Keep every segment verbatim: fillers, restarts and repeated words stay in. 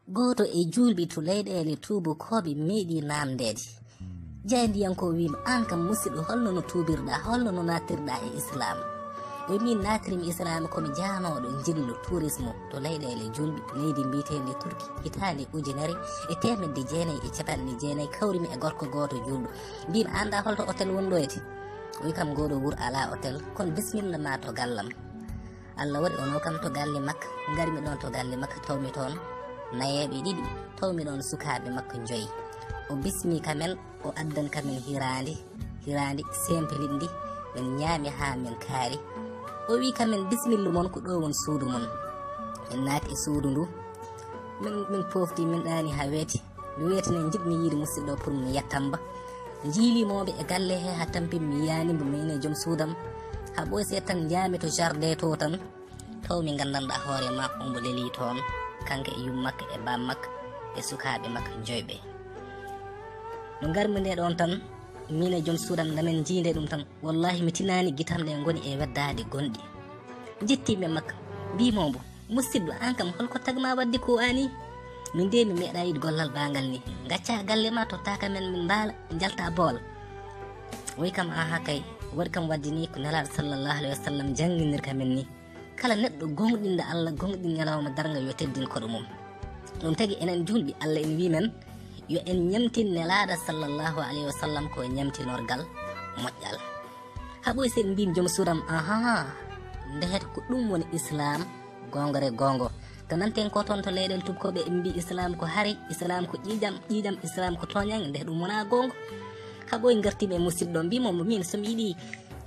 Gooto e juulɓe to leyɗeele tuubakooɓe meeɗi naamndeede. Jaayndiyankoo wiima, "Aan kam, musidɗo, holno no tuubirɗaa, holno no naatirɗaa e Islaam?" O wiyi, "Min naatirmi Islaam ko mi jaanooɗo njillu, tourisme, to leyɗeele juulɓe, leydi mbiyeteendi Turki, hitaande ujunere e teemedde jeenayi e capanɗe jeenayi, kawrimi e gorko gooto juulɗo. Mbiimi, 'Anndaa holto hôtel woni ɗo?' O wiyi kam, "Ngoo ɗoo wuro alaa hôtel, kono bisimilla maa to gallam." Allah waɗi o no kam to galle makka, ngarmi ɗoon to galle makka, tawmi toon nayeeɓe ɗiɗi, tawmi ɗoon sukaaɓe makko njoyi. O bismi kamen, o addan kamen hiraandi, hiraandi sempiliɗndi, min ñaami haa min kaari. O wiyi kamen, "Bisimilla mon, ko ɗo won suudu mon." Min naati e suudu ndu, min, min pofti, min ɗaani haa weeti. Mi weeti ne, njiɗmi yiide musidɗo pour mi yettam ba. Njiilii mo ɓe e galle he haa tampi, mi yiyaani mbo, min e joom suudam. Haa ɓooy seeɗa tan, njaami to jardin to tan, taw mi nganndanɗaa hoore ma, omo lelii toon, kanko e yum makko e baam makko e sukaaɓe makko njoyɓe. No ngarmi nde ɗoon tan, min e joom suudam, nde min njiide ɗum tan, wallahi mi tinaani gitam ɗe ngoni e weddaade gonɗi. Njettiimi e makko, mbiimi mo, "Musidɗo, aan kam, holko tagma waɗde ko ani? Min de, mi meeɗaa yiide gollal bangal ni. Ngacca galle ma, totta ka men, min mbaala, njalta bool." O wiyi kam, "Aha kay, waɗi kam waɗde ni ko Nelaaɗo sallallahu alayhi wa sallam jannginir ka men ni. Kala neɗɗo gooŋɗinɗo Allah, gooŋɗin ñalawma darnga, yo teddin koɗo mum." Ɗum tagi enen juulɓe, Allah ene wiyi men, yo en ñemtin Nelaaɗo sallallahu alayhi wa sallam ko ñemtinorgal moƴƴal. Haa ɓooy seeɗa mbiimi joom suudam, "Aha, ndehete ko ɗum woni Islaam goongre goongo. To nanten ko toon to leyɗeele tuubakooɓe, en mbii Islaam ko hari, Islaam ko ƴiiƴam, ƴiiƴam Islaam ko tooñaange, nde ɗum wonaa goonga." Haa ɓooy ngartiimi e musidɗo, mbiimi mo, "Min so mi yiɗi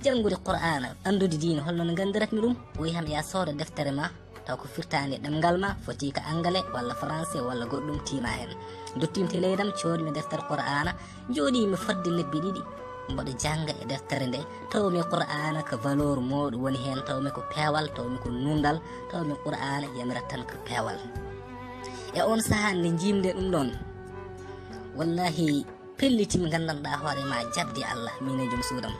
janngude Qur'aana, anndude diine, holno no nganndiratmi ɗum?" O wiyi kam, "Yaa soodo deftere ma, taw ko firtaande ɗemngal ma, foti ko anglais walla français walla goɗɗum, tiima heen." Duttiimi to leydam, coodmi deftere Qur'aana, njooɗiimi fodde lebbi ɗiɗi, mboɗo jannga e deftere nde, tawmi Qur'aana ko valeur mawɗo woni heen, tawmi ko peewal, tawmi ko nunɗal, tawmi Qur'aana yamirat tan ko peewal. E oon sahaa nde njiimde ɗum ɗoon, wallahi, pellitii mi, nganndanɗaa hoore ma, jaɓde Allah, min e joom suudam.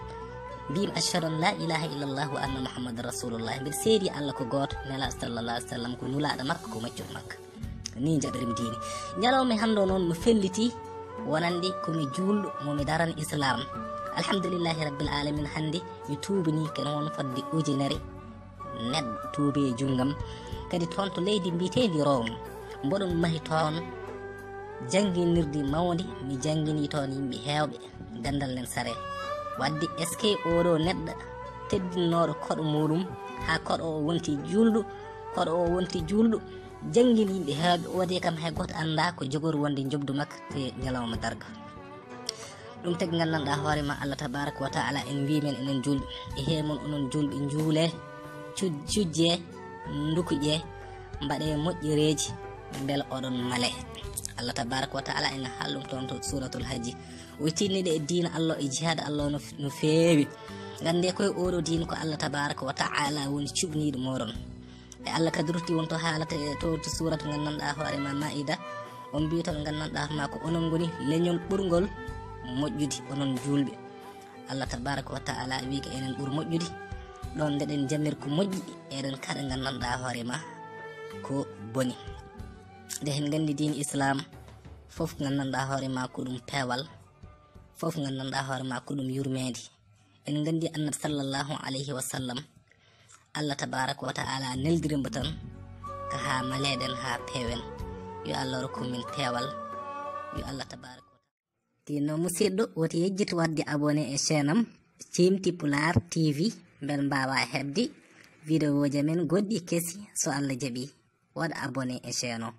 Mbiimi, "Ashhadu an la ilaha illallah wa anna Muhammadan rasulullah." Mbiɗa seedi Allah ko gooto, Nelaaɗo sallallahu alaihi wa sallam ko nulaaɗo makko, ko maccuɗo makko. Ni njaɗirmi diine. Ñalawma hannde o noon no felliti, wonande ko mi juulɗo, mo mi daran Islaam. Alhamdulillahi rabbil alamin, hannde mi tuubini, kene won fodde ujunere neɗɗo tuubi e junngam. Kadi toon to leydi mbiyeteendi Rome, mboɗon mahi toon jannginirdi mawndi, mi janngini toon yimɓe heewɓe ganndal nen sare. Wadde, est-ce que oɗo neɗɗo teddinnooɗo koɗo muɗum, haa koɗo o wonti juulɗo, koɗo o wonti juulɗo, janngini yimɓe heewɓe, wodi kam hay gooto anndaa ko jogori wonde njoɓdi makko e ñalawma darnga. Ɗum tagi nganndanɗaa hoore ma, Allah tabaraka wa taala en mbii men enen juulɓe, e hee mon onon juulɓe, njuulee, cu-, cujjee, ndukuƴee, mbaɗee moƴƴereeji, mbele oɗon malee. Allah tabaraka wa taala ene haala ɗum toon to Suuratul Hajji. O tinni ɗe e diina Allah, e jihaad Allah no f-, no feewi. Nganndee koye oɗo diina ko Allah tabaraka wa taala woni cuɓniiɗo mooɗon. E Allah kadi rutti won to haalata e to, to suuratu nganndanɗaa hoore ma, Maa'ida. On mbii toon nganndanɗaa hoore ma ko onon ngoni leñol ɓurngol moƴƴude, onon juulɓe. Allah tabaraka wa taala wii ko enen ɓuri moƴƴude. Ɗoon ndeɗen jamir ko moƴƴi, eɗen kaɗa nganndanɗaa hoore ma ko boni. Nde hen nganndi diine Islaam, fof nganndanɗaa hoore ma ko ɗum peewal, fof nganndanɗaa hoore ma ko ɗum yurmeende. En nganndi Annabi sallallahu alayhi wa sallam, Allah tabaraka wa taala neldiri mbo tan ko haa maleɗen, haa peewen. Yo Allah rokku min peewal. Yo Allah tabaraka wa taala. Tinno musidɗo, woti yejjit waɗde abonné e chaîne am, Ciimti Pulaar T V, mbel mbaawa heɓde vidéo ji men goɗɗi kesi, so Allah jaɓi. Waɗ abonné e chaîne o.